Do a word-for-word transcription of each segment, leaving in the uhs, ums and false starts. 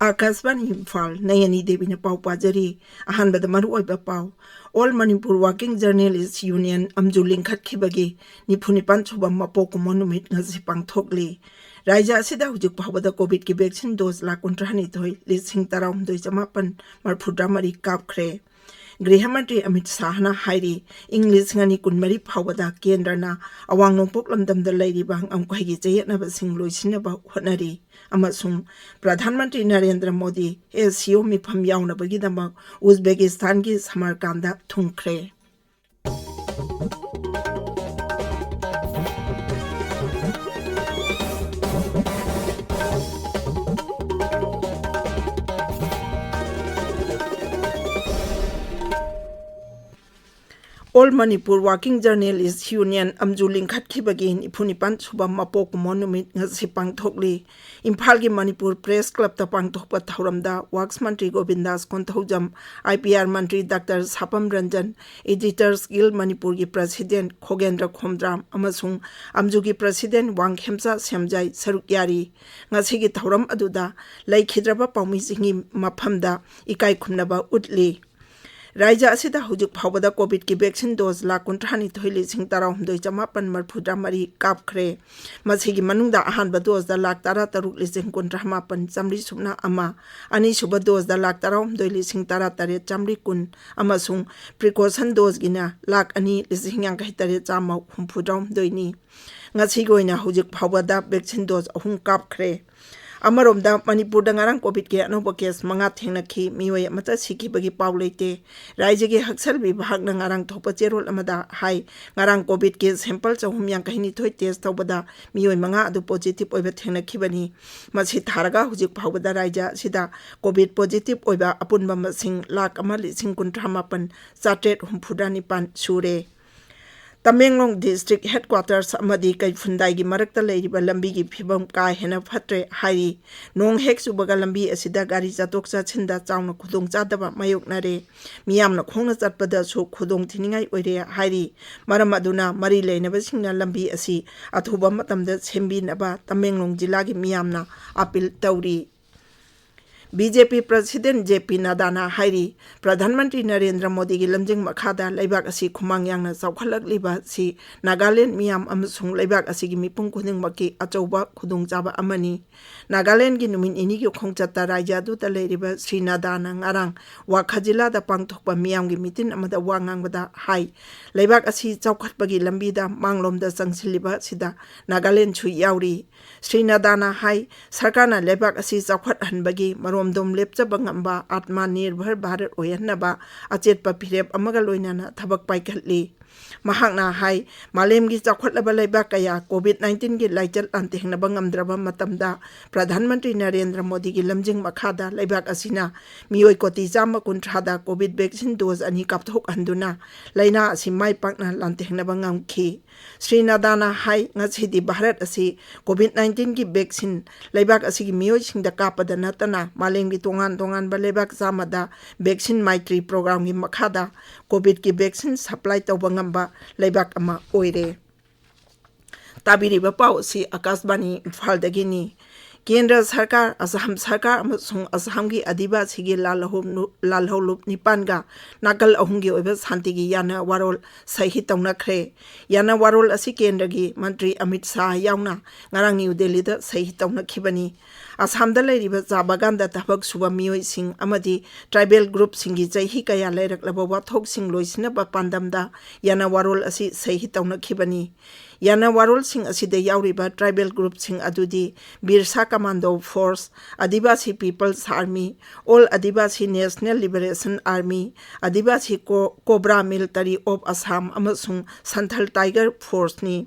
ꯑꯥꯀꯥꯁꯕꯥꯅꯤ ꯏꯝꯐꯥꯜ, ꯅꯌꯅꯤ ꯗꯦꯕꯤꯅ ꯄꯥꯎ ꯄꯥꯖꯔꯤ꯫ ꯑꯍꯥꯟꯕꯗ ꯃꯔꯨꯑꯣꯏꯕ ꯄꯥꯎ꯫ All Manipur Working Journalist Union, ꯑꯝꯖꯨ ꯂꯤꯡꯈꯠꯈꯤꯕꯒꯤ ꯅꯤꯐꯨ ꯅꯤꯄꯥꯟ ꯁꯨꯕ ꯃꯄꯣꯛ ꯀꯨꯝꯑꯣꯟ ꯅꯨꯃꯤꯠ ꯉꯁꯤ ꯄꯥꯡꯊꯣꯛꯂꯤ꯫ ꯔꯥꯖ꯭ꯌ ꯑꯁꯤꯗ ꯍꯧꯖꯤꯛ ꯐꯥꯎꯕꯗ ꯀꯣꯚꯤꯗꯀꯤ ꯚꯦꯛꯁꯤꯟ ꯗꯣꯁ ꯂꯥꯈ ꯀꯨꯟꯊ꯭ꯔꯥ ꯅꯤꯊꯣꯏ ꯂꯤꯁꯤꯡ ꯇꯔꯥ ꯍꯨꯝꯗꯣꯏ ꯆꯃꯥꯄꯟ ꯃꯔꯤꯐꯨꯇꯔꯥ ꯃꯔꯤ ꯀꯥꯞꯈ꯭ꯔꯦ꯫ ꯒ꯭ꯔꯤꯍ ꯃꯟꯇ꯭ꯔꯤ ꯑꯃꯤꯠ ꯁꯥꯍꯅ ꯍꯥꯏꯔꯤ, ꯏꯪ ꯂꯤꯁꯤꯡ ꯑꯅꯤ ꯀꯨꯟꯃꯔꯤ ꯐꯥꯎꯕꯗ ꯀꯦꯟꯗ꯭ꯔꯅ ꯑꯋꯥꯡ ꯅꯣꯡꯄꯣꯛ ꯂꯝꯗꯝꯗ ꯂꯩꯔꯤꯕ ꯉꯝꯈꯩꯒꯤ ꯆꯌꯦꯠꯅꯕꯁꯤꯡ ꯂꯣꯏꯁꯤꯟꯅꯕ ꯍꯣꯠꯅꯔꯤ꯫ ꯑꯃꯁꯨꯡ ꯄ꯭ꯔꯙꯥꯟ ꯃꯟꯇ꯭ꯔꯤ ꯅꯔꯦꯟꯗ꯭ꯔ ꯃꯣꯗꯤ ꯑꯦꯁ ꯁꯤ ꯑꯣ ꯃꯤꯐꯝ ꯌꯥꯎꯅꯕꯒꯤꯗꯃꯛ ꯎꯖꯕꯦꯀꯤꯁꯇꯥꯟꯒꯤ ꯁꯃꯔꯀꯥꯟꯗ ꯊꯨꯡꯈ꯭ꯔꯦ꯫ All Manipur Working Journalist Union, ꯑꯝꯖꯨ ꯂꯤꯡꯈꯠꯈꯤꯕꯒꯤ ꯅꯤꯐꯨ ꯅꯤꯄꯥꯟ ꯁꯨꯕ ꯃꯄꯣꯛ ꯀꯨꯝꯑꯣꯟ ꯅꯨꯃꯤꯠ ꯉꯁꯤ ꯄꯥꯡꯊꯣꯛꯂꯤ꯫ ꯏꯝꯐꯥꯜꯒꯤ ꯃꯅꯤꯄꯨꯔ ꯄ꯭ꯔꯦꯁ ꯀ꯭ꯂꯕꯇ ꯄꯥꯡꯊꯣꯛꯄ ꯊꯧꯔꯝꯗ ꯋꯥꯔꯛꯁ ꯃꯟꯇ꯭ꯔꯤ ꯒꯣꯕꯤꯟꯗꯥꯁ Konthoujam, I P R Mantri doctor ꯁꯥꯄꯝ Ranjan, ꯏꯗꯤꯇꯔꯁ ꯒꯤꯜ ꯃꯅꯤꯄꯨꯔꯒꯤ ꯄ꯭ꯔꯁꯤꯗꯦꯟ ꯈꯣꯒꯦꯟꯗ꯭ꯔ ꯈꯣꯝꯗ꯭ꯔꯥꯝ ꯑꯃꯁꯨꯡ ꯑꯝꯖꯨꯒꯤ ꯄ꯭ꯔꯁꯤꯗꯦꯟ ꯋꯥꯡꯈꯦꯝꯆꯥ ꯁꯦꯝꯖꯥꯏ ꯁꯔꯨꯛ ꯌꯥꯔꯤ꯫ ꯉꯁꯤꯒꯤ ꯊꯧꯔꯝ ꯑꯗꯨꯗ ꯂꯩꯈꯤꯗ꯭ꯔꯕ ꯄꯥꯎꯃꯤꯁꯤꯡꯒꯤ ꯃꯐꯝꯗ ꯏꯀꯥꯏ ꯈꯨꯝꯅꯕ ꯎꯠꯂꯤ꯫ ꯔꯥꯖ꯭ꯌ ꯑꯁꯤꯗ ꯍꯧꯖꯤꯛ ꯐꯥꯎꯕꯗ ꯀꯣꯚꯤꯗꯀꯤ ꯚꯦꯛꯁꯤꯟ ꯗꯣꯁ ꯂꯥꯈ ꯀꯨꯟꯊ꯭ꯔꯥ ꯅꯤꯊꯣꯏ ꯂꯤꯁꯤꯡ ꯇꯔꯥ ꯍꯨꯝꯗꯣꯏ ꯆꯃꯥꯄꯟ ꯃꯔꯤꯐꯨꯇꯔꯥ ꯃꯔꯤ ꯀꯥꯞꯈ꯭ꯔꯦ꯫ ꯃꯁꯤꯒꯤ ꯃꯅꯨꯡꯗ ꯑꯍꯥꯟꯕ ꯗꯣꯁꯇ ꯂꯥꯈ ꯇꯔꯥ ꯇꯔꯨꯛ ꯂꯤꯁꯤꯡ ꯀꯨꯟꯊ꯭ꯔꯥ ꯃꯥꯄꯟ ꯆꯥꯃꯔꯤ ꯁꯨꯞꯅ ꯑꯃ, ꯑꯅꯤꯁꯨꯕ ꯗꯣꯁꯇ ꯂꯥꯈ ꯇꯔꯥ ꯍꯨꯝꯗꯣꯏ ꯂꯤꯁꯤꯡ ꯇꯔꯥ ꯇꯔꯦꯠ ꯆꯥꯃꯔꯤ ꯀꯨꯟ ꯑꯃꯁꯨꯡ ꯄ꯭ꯔꯤꯀꯣꯁꯟ ꯗꯣꯁꯀꯤꯅ ꯂꯥꯈ ꯑꯅꯤ ꯂꯤꯁꯤꯡ ꯌꯥꯡꯈꯩ ꯇꯔꯦꯠ ꯆꯥꯝꯃ ꯍꯨꯝꯐꯨꯇꯔꯥ ꯍꯨꯝꯗꯣꯏꯅꯤ꯫ ꯉꯁꯤꯒꯤ ꯑꯣꯏꯅ ꯍꯧꯖꯤꯛ ꯐꯥꯎꯕꯗ ꯚꯦꯛꯁꯤꯟ ꯗꯣꯁ ꯑꯍꯨꯝ ꯀꯥꯞꯈ꯭ꯔꯦ꯫ ꯑꯃꯔꯣꯝꯗ, ꯃꯅꯤꯄꯨꯔꯗ ꯉꯔꯥꯡ ꯀꯣꯚꯤꯗꯀꯤ ꯑꯅꯧꯕ ꯀꯦꯁ ꯃꯉꯥ ꯊꯦꯡꯅꯈꯤ꯫ ꯃꯤꯑꯣꯏ ꯑꯃꯠꯇ ꯁꯤꯈꯤꯕꯒꯤ ꯄꯥꯎ ꯂꯩꯇꯦ꯫ ꯔꯥꯖ꯭ꯌꯒꯤ ꯍꯛꯁꯦꯜ ꯚꯤꯚꯥꯒꯅ ꯉꯔꯥꯡ ꯊꯣꯛꯄ ꯆꯦꯔꯣꯜ ꯑꯃꯗ ꯍꯥꯏ, ꯉꯔꯥꯡ ꯀꯣꯚꯤꯗꯀꯤ ꯁꯦꯝꯄꯜ ꯆꯍꯨꯝ ꯌꯥꯡꯈꯩ ꯅꯤꯊꯣꯏ ꯇꯦꯁ ꯇꯧꯕꯗ ꯃꯤꯑꯣꯏ ꯃꯉꯥ ꯑꯗꯨ ꯄꯣꯖꯤꯇꯤꯚ ꯑꯣꯏꯕ ꯊꯦꯡꯅꯈꯤꯕꯅꯤ꯫ ꯃꯁꯤ ꯊꯥꯔꯒ ꯍꯧꯖꯤꯛ ꯐꯥꯎꯕꯗ ꯔꯥꯖ꯭ꯌ ꯑꯁꯤꯗ ꯀꯣꯚꯤꯗ ꯄꯣꯖꯤꯇꯤꯚ ꯑꯣꯏꯕ ꯑꯄꯨꯟꯕ ꯃꯁꯤꯡ ꯂꯥꯈ ꯑꯃ ꯂꯤꯁꯤꯡ ꯀꯨꯟꯊ꯭ꯔꯥ ꯃꯥꯄꯟ ꯆꯥꯇ꯭ꯔꯦꯠ ꯍꯨꯝꯐꯨꯇꯔꯥ ꯅꯤꯄꯥꯟ ꯁꯨꯔꯦ꯫ ꯇꯃꯦꯡꯂꯣꯡ district headquarters ꯑꯃꯗꯤ ꯀꯩꯐꯨꯟꯗꯥꯏꯒꯤ ꯃꯔꯛꯇ ꯂꯩꯔꯤꯕ ꯂꯝꯕꯤꯒꯤ ꯐꯤꯕꯝ ꯀꯥ ꯍꯦꯟꯅ ꯐꯠꯇ꯭ꯔꯦ ꯍꯥꯏꯔꯤ꯫ ꯅꯣꯡ ꯍꯦꯛ ꯆꯨꯕꯒ ꯂꯝꯕꯤ ꯑꯁꯤꯗ ꯒꯥꯔꯤ ꯆꯠꯊꯣꯛ ꯆꯠꯁꯤꯟꯗ ꯆꯥꯎꯅ ꯈꯨꯗꯣꯡꯆꯥꯗꯕ ꯃꯥꯌꯣꯛꯅꯔꯦ꯫ ꯃꯤꯌꯥꯝꯅ ꯈꯣꯡꯅ ꯆꯠꯄꯗꯁꯨ ꯈꯨꯗꯣꯡ ꯊꯤꯅꯤꯡꯉꯥꯏ ꯑꯣꯏꯔꯦ ꯍꯥꯏꯔꯤ꯫ ꯃꯔꯝ ꯑꯗꯨꯅ ꯃꯔꯤ ꯂꯩꯅꯕꯁꯤꯡꯅ ꯂꯝꯕꯤ ꯑꯁꯤ ꯑꯊꯨꯕ ꯃꯇꯝꯗ ꯁꯦꯝꯕꯤꯅꯕ ꯇꯃꯦꯡꯂꯣꯡ ꯖꯤꯂꯥꯒꯤ ꯃꯤꯌꯥꯝꯅ appeal ꯇꯧꯔꯤ꯫ ꯕꯤ ꯖꯦ ꯄꯤ president ꯖꯦ ꯄꯤ ꯅꯗꯥꯅ ꯍꯥꯏꯔꯤ, ꯄ꯭ꯔꯙꯥꯟ ꯃꯟꯇ꯭ꯔꯤ ꯅꯔꯦꯟꯗ꯭ꯔ ꯃꯣꯗꯤꯒꯤ ꯂꯝꯖꯤꯡ ꯃꯈꯥꯗ ꯂꯩꯕꯥꯛ ꯑꯁꯤ ꯈꯨꯃꯥꯡ ꯌꯥꯡꯅ ꯆꯥꯎꯈꯠꯂꯛꯂꯤꯕ ꯑꯁꯤ ꯅꯥꯒꯥꯂꯦꯟ ꯃꯤꯌꯥꯝ ꯑꯃꯁꯨꯡ ꯂꯩꯕꯥꯛ ꯑꯁꯤꯒꯤ ꯃꯤꯄꯨꯝ ꯈꯨꯗꯤꯡꯃꯛꯀꯤ ꯑꯆꯧꯕ ꯈꯨꯗꯣꯡꯆꯥꯕ ꯑꯃꯅꯤ꯫ ꯅꯥꯒꯥꯂꯦꯟꯒꯤ ꯅꯨꯃꯤꯠ ꯅꯤꯅꯤꯒꯤ ꯈꯣꯡꯆꯠꯇ ꯔꯥꯖ꯭ꯌ ꯑꯗꯨꯗ ꯂꯩꯔꯤꯕ ꯁ꯭ꯔꯤ ꯅꯗꯥꯅ ꯉꯔꯥꯡ ꯋꯥꯈꯥ ꯖꯤꯂꯥꯗ ꯄꯥꯡꯊꯣꯛꯄ ꯃꯤꯌꯥꯝꯒꯤ ꯃꯤꯇꯤꯟ ꯑꯃꯗ ꯋꯥ ꯉꯥꯡꯕꯗ ꯍꯥꯏ, ꯂꯩꯕꯥꯛ ꯑꯁꯤ ꯆꯥꯎꯈꯠꯄꯒꯤ ꯂꯝꯕꯤꯗ ꯃꯥꯡꯂꯣꯝꯗ ꯆꯪꯁꯤꯜꯂꯤꯕ ꯑꯁꯤꯗ ꯅꯥꯒꯥꯂꯦꯟꯁꯨ ꯌꯥꯎꯔꯤ꯫ ꯁ꯭ꯔꯤ ꯅꯗꯥꯅ ꯍꯥꯏ, ꯁꯔꯀꯥꯔꯅ ꯂꯩꯕꯥꯛ ꯑꯁꯤ ꯆꯥꯎꯈꯠꯍꯟꯕꯒꯤ ꯃꯔꯣꯝꯗꯣꯝ ꯂꯦꯞꯆꯕ ꯉꯝꯕ ꯑꯥꯠꯃ ꯅꯤꯔꯚꯔ ꯚꯥꯔꯠ ꯑꯣꯏꯍꯟꯅꯕ ꯑꯆꯦꯠꯄ ꯐꯤꯔꯦꯞ ꯑꯃꯒ ꯂꯣꯏꯅꯅ ꯊꯕꯛ ꯄꯥꯏꯈꯠꯂꯤ꯫ ꯃꯍꯥꯛꯅ ꯍꯥꯏ, ꯃꯥꯂꯦꯝꯒꯤ ꯆꯥꯎꯈꯠꯂꯕ ꯂꯩꯕꯥꯛ ꯀꯌꯥ COVID nineteenꯒꯤ ꯂꯥꯏꯆꯠ ꯂꯥꯟꯊꯦꯡꯅꯕ ꯉꯝꯗ꯭ꯔꯕ ꯃꯇꯝꯗ ꯄ꯭ꯔꯙꯥꯟ ꯃꯟꯇ꯭ꯔꯤ ꯅꯔꯦꯟꯗ꯭ꯔ ꯃꯣꯗꯤꯒꯤ ꯂꯝꯖꯤꯡ ꯃꯈꯥꯗ ꯂꯩꯕꯥꯛ ꯑꯁꯤꯅ ꯃꯤꯑꯣꯏ ꯀꯣꯇꯤ ꯆꯥꯝꯃ ꯀꯨꯟꯊ꯭ꯔꯥꯗ COVID vaccine dose ꯑꯅꯤ ꯀꯥꯞꯊꯣꯛꯍꯟꯗꯨꯅ ꯂꯥꯏꯅꯥ ꯑꯁꯤ ꯃꯥꯏ ꯄꯥꯛꯅ ꯂꯥꯟꯊꯦꯡꯅꯕ ꯉꯝꯈꯤ꯫ ꯁ꯭ꯔꯤ ꯅꯗꯥꯅ ꯍꯥꯏ, ꯉꯁꯤꯗꯤ ꯚꯥꯔꯠ ꯑꯁꯤ COVID nineteenꯒꯤ vaccine ꯂꯩꯕꯥꯛ ꯑꯁꯤꯒꯤ ꯃꯤꯑꯣꯏꯁꯤꯡꯗ ꯀꯥꯞꯄꯗ ꯅꯠꯇꯅ ꯃꯥꯂꯦꯝꯒꯤ ꯇꯣꯉꯥꯟ ꯇꯣꯉꯥꯟꯕ ꯂꯩꯕꯥꯛ ꯆꯥꯝꯃꯗ vaccine ꯃꯥꯏꯇ꯭ꯔꯤ programꯒꯤ ꯃꯈꯥꯗ COVIDꯀꯤ vaccine supply ꯇꯧꯕ ꯉꯝꯕ ꯂꯩꯕꯥꯛ ꯑꯃ ꯑꯣꯏꯔꯦ꯫ ꯇꯥꯕꯤꯔꯤꯕ ꯄꯥꯎ ꯑꯁꯤ ꯑꯀꯥꯁꯕꯥꯅꯤ ꯏꯝꯐꯥꯜꯗꯒꯤꯅꯤ꯫ ꯀꯦꯟꯗ꯭ꯔ ꯁꯔꯀꯥꯔ, ꯑꯁꯥꯝ ꯁꯔꯀꯥꯔ ꯑꯃꯁꯨꯡ ꯑꯁꯥꯝꯒꯤ ꯑꯗꯤꯕꯥꯁꯤꯒꯤ ꯂꯥꯜꯍꯧ-, ꯂꯥꯜꯍꯧꯂꯨꯞ ꯅꯤꯄꯥꯟꯒ ꯅꯥꯀꯜ ꯑꯍꯨꯝꯒꯤ ꯑꯣꯏꯕ ꯁꯥꯟꯇꯤꯒꯤ ꯌꯥꯅ ꯋꯥꯔꯣꯜ ꯁꯍꯤ ꯇꯧꯅꯈ꯭ꯔꯦ꯫ ꯌꯥꯅ ꯋꯥꯔꯣꯜ ꯑꯁꯤ ꯀꯦꯟꯗ꯭ꯔꯒꯤ ꯃꯟꯇ꯭ꯔꯤ ꯑꯃꯤꯠ ꯁꯥꯍ ꯌꯥꯎꯅ ꯉꯔꯥꯡ ꯅ꯭ꯌꯨ ꯗꯦꯜꯂꯤꯗ ꯁꯍꯤ ꯇꯧꯅꯈꯤꯕꯅꯤ꯫ ꯑꯁꯥꯝꯗ ꯂꯩꯔꯤꯕ ꯆꯥ ꯕꯥꯒꯥꯟꯗ ꯊꯕꯛ ꯁꯨꯕ ꯃꯤꯑꯣꯏꯁꯤꯡ ꯑꯃꯗꯤ tribal groupꯁꯤꯡꯒꯤ ꯆꯍꯤ ꯀꯌꯥ ꯂꯩꯔꯛꯂꯕ ꯋꯥꯊꯣꯛꯁꯤꯡ ꯂꯣꯏꯁꯤꯟꯅꯕ ꯄꯥꯟꯗꯝꯗ ꯌꯥꯅ ꯋꯥꯔꯣꯜ ꯑꯁꯤ ꯁꯍꯤ ꯇꯧꯅꯈꯤꯕꯅꯤ꯫ ꯌꯥꯅ ꯋꯥꯔꯣꯜꯁꯤꯡ ꯑꯁꯤꯗ ꯌꯥꯎꯔꯤꯕ tribal groupꯁꯤꯡ ꯑꯗꯨꯗꯤ Birsa commando force, Adivasi peoples army, all Adivasi national liberation army, Adivasi ꯀꯣ-, ꯀꯣꯕ꯭ꯔꯥ ꯃꯤꯂꯤꯇꯔꯤ ꯑꯣꯐ ꯑꯁꯥꯝ ꯑꯃꯁꯨꯡ ꯁꯟꯊꯜ ꯇꯥꯏꯒꯔ ꯐꯣꯔꯁꯅꯤ꯫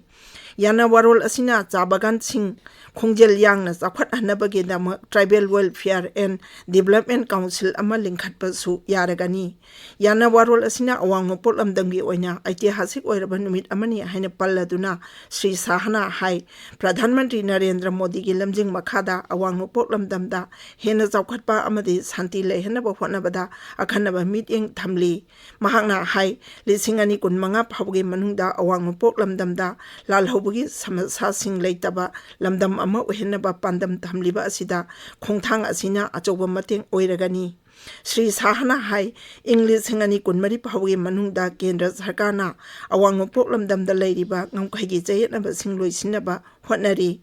ꯌꯥꯅ ꯋꯥꯔꯣꯜ ꯑꯁꯤꯅ ꯆꯥ ꯕꯥꯒꯥꯟꯁꯤꯡ ꯈꯣꯡꯖꯦꯜ ꯌꯥꯡꯅ ꯆꯥꯎꯈꯠꯍꯟꯅꯕꯒꯤꯗꯃꯛ Tribal Welfare and Development Council ꯑꯃ ꯂꯤꯡꯈꯠꯄꯁꯨ ꯌꯥꯔꯒꯅꯤ꯫ ꯌꯥꯅ ꯋꯥꯔꯣꯜ ꯑꯁꯤꯅ ꯑꯋꯥꯡ ꯅꯣꯡꯄꯣꯛ ꯂꯝꯗꯝꯒꯤ ꯑꯣꯏꯅ ꯏꯇꯤꯍꯥꯁꯤꯛ ꯑꯣꯏꯔꯕ ꯅꯨꯃꯤꯠ ꯑꯃꯅꯤ ꯍꯥꯏꯅ ꯄꯜꯂꯗꯨꯅ ꯁ꯭ꯔꯤ ꯁꯥꯍꯅ ꯍꯥꯏ, ꯄ꯭ꯔꯙꯥꯟ ꯃꯟꯇ꯭ꯔꯤ ꯅꯔꯦꯟꯗ꯭ꯔ ꯃꯣꯗꯤꯒꯤ ꯂꯝꯖꯤꯡ ꯃꯈꯥꯗ ꯑꯋꯥꯡ ꯅꯣꯡꯄꯣꯛ ꯂꯝꯗꯝꯗ ꯍꯦꯟꯅ ꯆꯥꯎꯈꯠꯄ ꯑꯃꯗꯤ ꯁꯥꯟꯇꯤ ꯂꯩꯍꯟꯅꯕ ꯍꯣꯠꯅꯕꯗ ꯑꯈꯟꯅꯕ ꯃꯤꯠꯌꯦꯡ ꯊꯝꯂꯤ꯫ ꯃꯍꯥꯛꯅ ꯍꯥꯏ, ꯂꯤꯁꯤꯡ ꯑꯅꯤ ꯀꯨꯟꯃꯉꯥ ꯐꯥꯎꯕꯒꯤ ꯃꯅꯨꯡꯗ ꯑꯋꯥꯡ ꯅꯣꯡꯄꯣꯛ ꯂꯝꯗꯝꯗ ꯂꯥꯜꯍꯧꯕꯒꯤ ꯁꯃꯁ꯭ꯌꯥꯁꯤꯡ ꯂꯩꯇꯕ ꯂꯝꯗꯝ ꯑꯃ ꯑꯣꯏꯍꯟꯅꯕ ꯄꯥꯟꯗꯝ ꯊꯝꯂꯤꯕ ꯑꯁꯤꯗ ꯈꯣꯡꯊꯥꯡ ꯑꯁꯤꯅ ꯑꯆꯧꯕ ꯃꯇꯦꯡ ꯑꯣꯏꯔꯒꯅꯤ꯫ ꯁ꯭ꯔꯤ ꯁꯥꯍꯅ ꯍꯥꯏ, ꯏꯪ ꯂꯤꯁꯤꯡ ꯑꯅꯤ ꯀꯨꯟꯃꯔꯤ ꯐꯥꯎꯕꯒꯤ ꯃꯅꯨꯡꯗ ꯀꯦꯟꯗ꯭ꯔ ꯁꯔꯀꯥꯔꯅ ꯑꯋꯥꯡ ꯅꯣꯡꯄꯣꯛ ꯂꯝꯗꯝꯗ ꯂꯩꯔꯤꯕ ꯉꯝꯈꯩꯒꯤ ꯆꯌꯦꯠꯅꯕꯁꯤꯡ ꯂꯣꯏꯁꯤꯟꯅꯕ ꯍꯣꯠꯅꯔꯤ꯫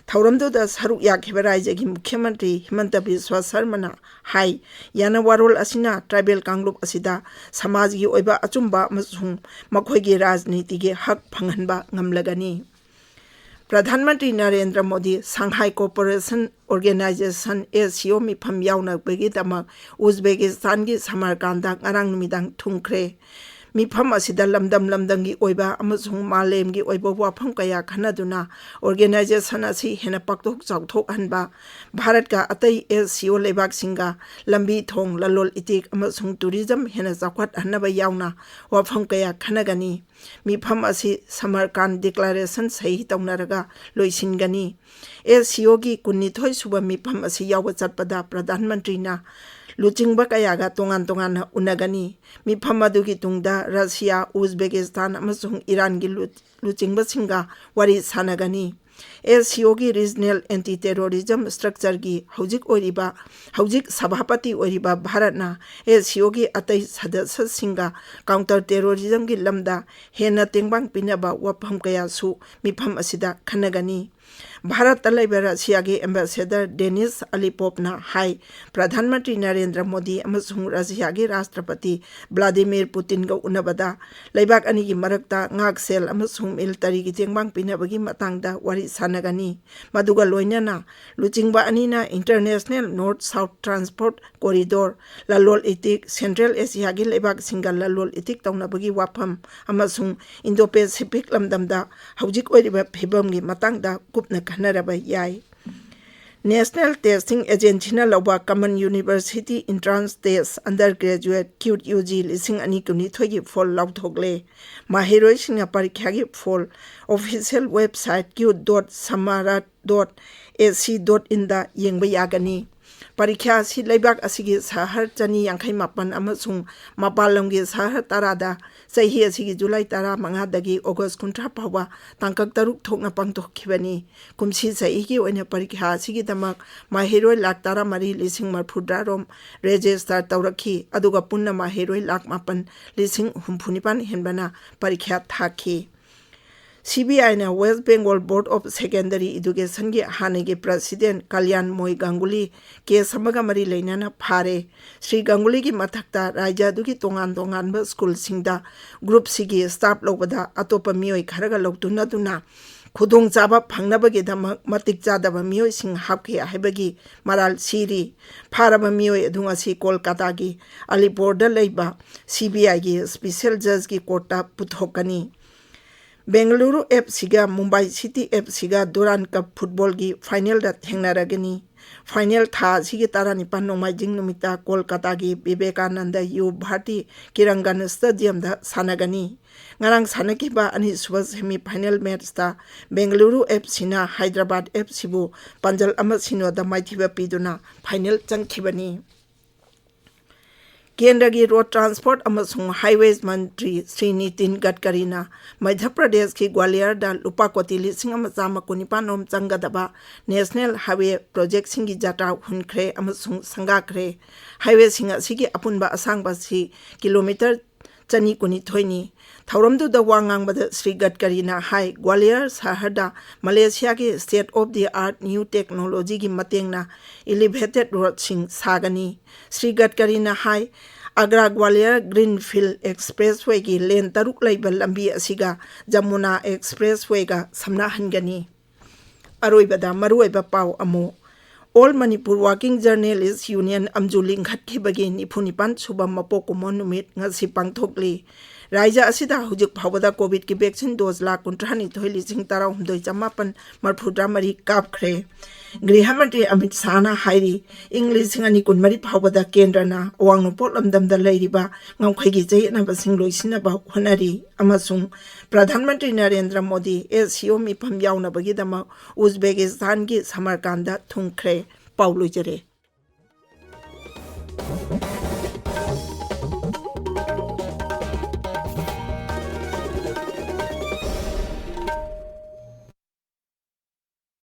ꯊꯧꯔꯝꯗꯨꯗ ꯁꯔꯨꯛ ꯌꯥꯈꯤꯕ ꯔꯥꯖ꯭ꯌꯒꯤ ꯃꯨꯈ꯭ꯌ ꯃꯟꯇ꯭ꯔꯤ ꯍꯤꯃꯟꯇ ꯕꯤꯁ꯭ꯋ ꯁꯔꯃꯅ ꯍꯥꯏ, ꯌꯥꯅ ꯋꯥꯔꯣꯜ ꯑꯁꯤꯅ ꯇ꯭ꯔꯥꯏꯕꯦꯜ ꯀꯥꯡꯂꯨꯞ ꯑꯁꯤꯗ ꯁꯃꯥꯖꯒꯤ ꯑꯣꯏꯕ ꯑꯆꯨꯝꯕ ꯑꯃꯁꯨꯡ ꯃꯈꯣꯏꯒꯤ ꯔꯥꯖꯅꯤꯇꯤꯒꯤ ꯍꯛ ꯐꯪꯍꯟꯕ ꯉꯝꯂꯒꯅꯤ꯫ Pradhan Mantri Narendra Modi Shanghai cooperation organisation, S C O, ꯃꯤꯐꯝ ꯌꯥꯎꯅꯕꯒꯤꯗꯃꯛ ꯎꯖꯕꯦꯀꯤꯁꯇꯥꯟꯒꯤ ꯁꯃꯔꯀꯥꯟꯗ ꯉꯔꯥꯡ ꯅꯨꯃꯤꯗꯥꯡ ꯊꯨꯡꯈ꯭ꯔꯦ꯫ ꯃꯤꯐꯝ ꯑꯁꯤꯗ ꯂꯝꯗꯝ ꯂꯝꯗꯝꯒꯤ ꯑꯣꯏꯕ ꯑꯃꯁꯨꯡ ꯃꯥꯂꯦꯝꯒꯤ ꯑꯣꯏꯕ ꯋꯥꯐꯝ ꯀꯌꯥ ꯈꯟꯅꯗꯨꯅ ꯑꯣꯔꯒꯦꯅꯥꯏꯖꯦꯁꯟ ꯑꯁꯤ ꯍꯦꯟꯅ ꯄꯥꯛꯊꯣꯛ ꯆꯥꯎꯊꯣꯛꯍꯟꯕ, ꯚꯥꯔꯠꯀ ꯑꯇꯩ ꯑꯦꯁ ꯁꯤ ꯑꯣ ꯂꯩꯕꯥꯛꯁꯤꯡꯒ ꯂꯝꯕꯤ ꯊꯣꯡ, ꯂꯂꯣꯜ ꯏꯇꯤꯛ ꯑꯃꯁꯨꯡ ꯇꯨꯔꯤꯖꯝ ꯍꯦꯟꯅ ꯆꯥꯎꯈꯠꯍꯟꯅꯕ ꯌꯥꯎꯅ ꯋꯥꯐꯝ ꯀꯌꯥ ꯈꯟꯅꯒꯅꯤ꯫ ꯃꯤꯐꯝ ꯑꯁꯤ ꯁꯃꯔꯀꯥꯟ ꯗꯤꯀ꯭ꯂꯥꯔꯦꯁꯟ ꯁꯍꯤ ꯇꯧꯅꯔꯒ ꯂꯣꯏꯁꯤꯟꯒꯅꯤ꯫ ꯑꯦꯁ ꯁꯤ ꯑꯣꯒꯤ ꯀꯨꯟꯅꯤꯊꯣꯏ ꯁꯨꯕ ꯃꯤꯐꯝ ꯑꯁꯤ ꯌꯥꯎꯕ ꯆꯠꯄꯗ ꯄ꯭ꯔꯙꯥꯟ ꯃꯟꯇ꯭ꯔꯤꯅ ꯂꯨꯆꯤꯡꯕ ꯀꯌꯥꯒ ꯇꯣꯉꯥꯟ ꯇꯣꯉꯥꯟꯅ ꯎꯅꯒꯅꯤ꯫ ꯃꯤꯐꯝ ꯑꯗꯨꯒꯤ ꯇꯨꯡꯗ ꯔꯁꯤꯌꯥ, ꯎꯖꯕꯦꯀꯤꯁꯇꯥꯟ ꯑꯃꯁꯨꯡ ꯏꯔꯥꯟꯒꯤ ꯂꯨ-, ꯂꯨꯆꯤꯡꯕꯁꯤꯡꯒ ꯋꯥꯔꯤ ꯁꯥꯟꯅꯒꯅꯤ꯫ ꯑꯦꯁ ꯁꯤ ꯑꯣꯒꯤ ꯔꯤꯖꯅꯦꯜ ꯑꯦꯟꯇꯤ ꯇꯦꯔꯣꯔꯤꯖꯝ ꯁ꯭ꯇ꯭ꯔꯛꯆꯔꯒꯤ ꯍꯧꯖꯤꯛ ꯑꯣꯏꯔꯤꯕ, ꯍꯧꯖꯤꯛ ꯁꯚꯥꯄꯇꯤ ꯑꯣꯏꯔꯤꯕ ꯚꯥꯔꯠꯅ ꯑꯦꯁ ꯁꯤ ꯑꯣꯒꯤ ꯑꯇꯩ ꯁꯗꯁ꯭ꯌꯁꯤꯡꯒ ꯀꯥꯎꯟꯇꯔ ꯇꯦꯔꯣꯔꯤꯖꯝꯒꯤ ꯂꯝꯗ ꯍꯦꯟꯅ ꯇꯦꯡꯕꯥꯡ ꯄꯤꯅꯕ ꯋꯥꯐꯝ ꯀꯌꯥꯁꯨ ꯃꯤꯐꯝ ꯑꯁꯤꯗ ꯈꯟꯅꯒꯅꯤ꯫ ꯚꯥꯔꯠꯇ ꯂꯩꯕ ꯔꯁꯤꯌꯥꯒꯤ ꯑꯦꯝꯕꯦꯁꯦꯗꯔ ꯗꯦꯅꯤꯁ ꯑꯂꯤꯄꯣꯞꯅ ꯍꯥꯏ, ꯄ꯭ꯔꯙꯥꯟ ꯃꯟꯇ꯭ꯔꯤ ꯅꯔꯦꯟꯗ꯭ꯔ ꯃꯣꯗꯤ ꯑꯃꯁꯨꯡ ꯔꯁꯤꯌꯥꯒꯤ ꯔꯥꯁꯇ꯭ꯔꯄꯇꯤ ꯚ꯭ꯂꯥꯗꯤꯃꯤꯔ ꯄꯨꯇꯤꯟꯒ ꯎꯅꯕꯗ ꯂꯩꯕꯥꯛ ꯑꯅꯤꯒꯤ ꯃꯔꯛꯇ ꯉꯥꯛꯁꯦꯜ ꯑꯃꯁꯨꯡ ꯃꯤꯂꯤꯇꯔꯤꯒꯤ ꯇꯦꯡꯕꯥꯡ ꯄꯤꯅꯕꯒꯤ ꯃꯇꯥꯡꯗ ꯋꯥꯔꯤ ꯁꯥꯟꯅꯒꯅꯤ꯫ ꯃꯗꯨꯒ ꯂꯣꯏꯅꯅ ꯂꯨꯆꯤꯡꯕ ꯑꯅꯤꯅ International North South Transport Corridor, ꯂꯂꯣꯜ ꯏꯇꯤꯛ, ꯁꯦꯟꯇ꯭ꯔꯦꯜ ꯑꯦꯁꯤꯌꯥꯒꯤ ꯂꯩꯕꯥꯛꯁꯤꯡꯒ ꯂꯂꯣꯜ ꯏꯇꯤꯛ ꯇꯧꯅꯕꯒꯤ ꯋꯥꯐꯝ ꯑꯃꯁꯨꯡ ꯏꯟꯗꯣ ꯄꯦꯁꯤꯐꯤꯛ ꯂꯝꯗꯝꯗ ꯍꯧꯖꯤꯛ ꯑꯣꯏꯔꯤꯕ ꯐꯤꯕꯝꯒꯤ ꯃꯇꯥꯡꯗ ꯀꯨꯞꯅ ꯈꯟꯅꯔꯕ ꯌꯥꯏ꯫ National Testing Agencyꯅ ꯂꯧꯕ Common University Entrance Test Undergraduate, CUET U G, ꯂꯤꯁꯤꯡ ꯑꯅꯤ ꯀꯨꯟꯅꯤꯊꯣꯏꯒꯤ ꯐꯣꯜ ꯂꯥꯎꯊꯣꯛꯂꯦ꯫ ꯃꯍꯩꯔꯣꯏꯁꯤꯡꯅ ꯄꯔꯤꯈ꯭ꯌꯥꯒꯤ ꯐꯣꯜ official website q dot samara dot ac dot inꯗ ꯌꯦꯡꯕ ꯌꯥꯒꯅꯤ꯫ ꯄꯔꯤꯈ꯭ꯌꯥ ꯑꯁꯤ ꯂꯩꯕꯥꯛ ꯑꯁꯤꯒꯤ ꯁꯍꯔ ꯆꯅꯤ ꯌꯥꯡꯈꯩ ꯃꯥꯄꯟ ꯑꯃꯁꯨꯡ ꯃꯄꯥꯟ ꯂꯝꯒꯤ ꯁꯍꯔ ꯇꯔꯥꯗ ꯆꯍꯤ ꯑꯁꯤꯒꯤ ꯖꯨꯂꯥꯏ ꯇꯔꯥꯃꯉꯥꯗꯒꯤ ꯑꯣꯒꯁ ꯀꯨꯟꯊ꯭ꯔꯥ ꯐꯥꯎꯕ ꯇꯥꯡꯀꯛ ꯇꯔꯨꯛ ꯊꯣꯛꯅ ꯄꯥꯡꯊꯣꯛꯈꯤꯕꯅꯤ꯫ ꯀꯨꯝꯁꯤ ꯆꯍꯤꯒꯤ ꯑꯣꯏꯅ ꯄꯔꯤꯈ꯭ꯌꯥ ꯑꯁꯤꯒꯤꯗꯃꯛ ꯃꯍꯩꯔꯣꯏ ꯂꯥꯈ ꯇꯔꯥꯃꯔꯤ ꯂꯤꯁꯤꯡ ꯃꯔꯤꯐꯨꯇꯔꯥ ꯔꯣꯝ register ꯇꯧꯔꯛꯈꯤ, ꯑꯗꯨꯒ ꯄꯨꯟꯅ ꯃꯍꯩꯔꯣꯏ ꯂꯥꯈ ꯃꯥꯄꯟ ꯂꯤꯁꯤꯡ ꯍꯨꯝꯐꯨ ꯅꯤꯄꯥꯟ ꯍꯦꯟꯕꯅ ꯄꯔꯤꯈ꯭ꯌꯥ ꯊꯥꯈꯤ꯫ ꯁꯤ ꯕꯤ ꯑꯥꯏꯅ West Bengal Board of Secondary Educationꯒꯤ ꯍꯥꯟꯅꯒꯤ president ꯀꯂꯌꯥꯟ ꯃꯣꯏ ꯒꯥꯡꯒꯨꯂꯤ case ꯑꯃꯒ ꯃꯔꯤ ꯂꯩꯅꯅ ꯐꯥꯔꯦ꯫ ꯁ꯭ꯔꯤ ꯒꯥꯡꯒꯨꯂꯤꯒꯤ ꯃꯊꯛꯇ ꯔꯥꯖ꯭ꯌ ꯑꯗꯨꯒꯤ ꯇꯣꯉꯥꯟ ꯇꯣꯉꯥꯟꯕ ꯁ꯭ꯀꯨꯜꯁꯤꯡꯗ group Cꯒꯤ staff ꯂꯧꯕꯗ ꯑꯇꯣꯞꯄ ꯃꯤꯑꯣꯏ ꯈꯔꯒ ꯂꯧꯇꯨꯅꯗꯨꯅ ꯈꯨꯗꯣꯡꯆꯥꯕ ꯐꯪꯅꯕꯒꯤꯗꯃꯛ ꯃꯇꯤꯛ ꯆꯥꯗꯕ ꯃꯤꯑꯣꯏꯁꯤꯡ ꯍꯥꯞꯈꯤ ꯍꯥꯏꯕꯒꯤ ꯃꯔꯥꯜ ꯁꯤꯔꯤ꯫ ꯐꯥꯔꯕ ꯃꯤꯑꯣꯏ ꯑꯗꯨ ꯉꯁꯤ ꯀꯣꯜꯀꯥꯇꯥꯒꯤ ꯑꯂꯤꯄꯨꯔꯗ ꯂꯩꯕ ꯁꯤ ꯕꯤ ꯑꯥꯏꯒꯤ special judgeꯀꯤ courtꯇ ꯄꯨꯊꯣꯛꯀꯅꯤ꯫ ꯕꯦꯡꯒꯂꯨꯔꯨ ꯑꯦꯐ ꯁꯤꯒ ꯃꯨꯝꯕꯥꯏ ꯁꯤꯇꯤ ꯑꯦꯐ ꯁꯤꯒ Durand Cup footballꯒꯤ finalꯗ ꯊꯦꯡꯅꯔꯒꯅꯤ꯫ Final ꯊꯥ ꯑꯁꯤꯒꯤ ꯇꯔꯥꯅꯤꯄꯥꯟ ꯅꯣꯡꯃꯥꯏꯖꯤꯡ ꯅꯨꯃꯤꯠꯇ ꯀꯣꯜꯀꯥꯇꯥꯒꯤ ꯕꯤꯕꯦꯀꯥꯅꯟꯗ ꯌꯨ ꯚꯥꯔꯇꯤ ꯀꯤꯔꯪꯒꯟ stadiumꯗ ꯁꯥꯟꯅꯒꯅꯤ꯫ ꯉꯔꯥꯡ ꯁꯥꯟꯅꯈꯤꯕ ꯑꯅꯤꯁꯨꯕ semi final matchꯇ ꯕꯦꯡꯒꯂꯨꯔꯨ ꯑꯦꯐ ꯁꯤꯅ ꯍꯥꯏꯗ꯭ꯔꯕꯥꯗ ꯑꯦꯐ ꯁꯤꯕꯨ ꯄꯥꯟꯖꯜ ꯑꯃ ꯁꯤꯅꯣꯗ ꯃꯥꯏꯊꯤꯕ ꯄꯤꯗꯨꯅ final ꯆꯪꯈꯤꯕꯅꯤ꯫ ꯀꯦꯟꯗ꯭ꯔꯒꯤ Road Transport ꯑꯃꯁꯨꯡ Highways ꯃꯟꯇ꯭ꯔꯤ ꯁ꯭ꯔꯤ ꯅꯤꯇꯤꯟ ꯒꯗꯀꯔꯤꯅ ꯃꯙ꯭ꯌ ꯄ꯭ꯔꯗꯦꯁꯀꯤ ꯒ꯭ꯋꯥꯂꯤꯌꯔꯗ ꯂꯨꯄꯥ ꯀꯣꯇꯤ ꯂꯤꯁꯤꯡ ꯑꯃ ꯆꯥꯝꯃ ꯀꯨꯟꯅꯤꯄꯥꯟ ꯔꯣꯝ ꯆꯪꯒꯗꯕ National Highway projectꯁꯤꯡꯒꯤ ꯖꯥꯇ꯭ꯔꯥ ꯍꯨꯟꯈ꯭ꯔꯦ ꯑꯃꯁꯨꯡ ꯁꯪꯒꯥꯈ꯭ꯔꯦ꯫ Highwayꯁꯤꯡ ꯑꯁꯤꯒꯤ ꯑꯄꯨꯟꯕ ꯑꯁꯥꯡꯕ ꯑꯁꯤ kilometre ꯆꯅꯤ ꯀꯨꯟꯅꯤꯊꯣꯏꯅꯤ꯫ ꯊꯧꯔꯝꯗꯨꯗ ꯋꯥ ꯉꯥꯡꯕꯗ ꯁ꯭ꯔꯤ ꯒꯗꯀꯔꯤꯅ ꯍꯥꯏ, ꯒ꯭ꯋꯥꯂꯤꯌꯔ ꯁꯍꯔꯗ ꯃꯂꯦꯁꯤꯌꯥꯒꯤ state of the art new technologyꯒꯤ ꯃꯇꯦꯡꯅ elevated roadꯁꯤꯡ ꯁꯥꯒꯅꯤ꯫ ꯁ꯭ꯔꯤ ꯒꯗꯀꯔꯤꯅ ꯍꯥꯏ, ꯑꯒ꯭ꯔꯥ ꯒ꯭ꯋꯥꯂꯤꯌꯔ Greenfield Expresswayꯒꯤ lane ꯇꯔꯨꯛ ꯂꯩꯕ ꯂꯝꯕꯤ ꯑꯁꯤꯒ ꯖꯃꯨꯅꯥ Expresswayꯒ ꯁꯝꯅꯍꯟꯒꯅꯤ꯫ ꯑꯔꯣꯏꯕꯗ ꯃꯔꯨꯑꯣꯏꯕ ꯄꯥꯎ ꯑꯃꯨꯛ꯫ All Manipur Working Journalist Union ꯑꯝꯖꯨ ꯂꯤꯡꯈꯠꯈꯤꯕꯒꯤ ꯅꯤꯐꯨ ꯅꯤꯄꯥꯟ ꯁꯨꯕ ꯃꯄꯣꯛ ꯀꯨꯝꯑꯣꯟ ꯅꯨꯃꯤꯠ ꯉꯁꯤ ꯄꯥꯡꯊꯣꯛꯂꯤ꯫ ꯔꯥꯏꯖ꯭ꯌ ꯑꯁꯤꯗ ꯍꯧꯖꯤꯛ ꯐꯥꯎꯕꯗ ꯀꯣꯚꯤꯗꯀꯤ vaccine dose ꯂꯥꯈ ꯀꯨꯟꯊ꯭ꯔꯥ ꯅꯤꯊꯣꯏ ꯂꯤꯁꯤꯡ ꯇꯔꯥꯍꯨꯝꯗꯣꯏ ꯆꯃꯥꯄꯟ ꯃꯔꯤꯐꯨꯇꯔꯥ ꯃꯔꯤ ꯀꯥꯞꯈ꯭ꯔꯦ꯫ ꯒ꯭ꯔꯤꯍ ꯃꯟꯇ꯭ꯔꯤ ꯑꯃꯤꯠ ꯁꯥꯍꯅ ꯍꯥꯏꯔꯤ, ꯏꯪ ꯂꯤꯁꯤꯡ ꯑꯅꯤ ꯀꯨꯟꯃꯔꯤ ꯐꯥꯎꯕꯗ ꯀꯦꯟꯗ꯭ꯔꯅ ꯑꯋꯥꯡ ꯅꯣꯡꯄꯣꯛ ꯂꯝꯗꯝꯗ ꯂꯩꯔꯤꯕ ꯉꯝꯈꯩꯒꯤ ꯆꯌꯦꯠꯅꯕꯁꯤꯡ ꯂꯣꯏꯁꯤꯟꯅꯕ ꯍꯣꯠꯅꯔꯤ ꯑꯃꯁꯨꯡ ꯄ꯭ꯔꯙꯥꯟ ꯃꯟꯇ꯭ꯔꯤ ꯅꯔꯦꯟꯗ꯭ꯔ ꯃꯣꯗꯤ SCO ꯃꯤꯐꯝ ꯌꯥꯎꯅꯕꯒꯤꯗꯃꯛ ꯎꯖꯕꯦꯀꯤꯁꯇꯥꯟꯒꯤ ꯁꯃꯔꯀꯥꯟꯗ ꯊꯨꯡꯈ꯭ꯔꯦ꯫ ꯄꯥꯎ ꯂꯣꯏꯖꯔꯦ꯫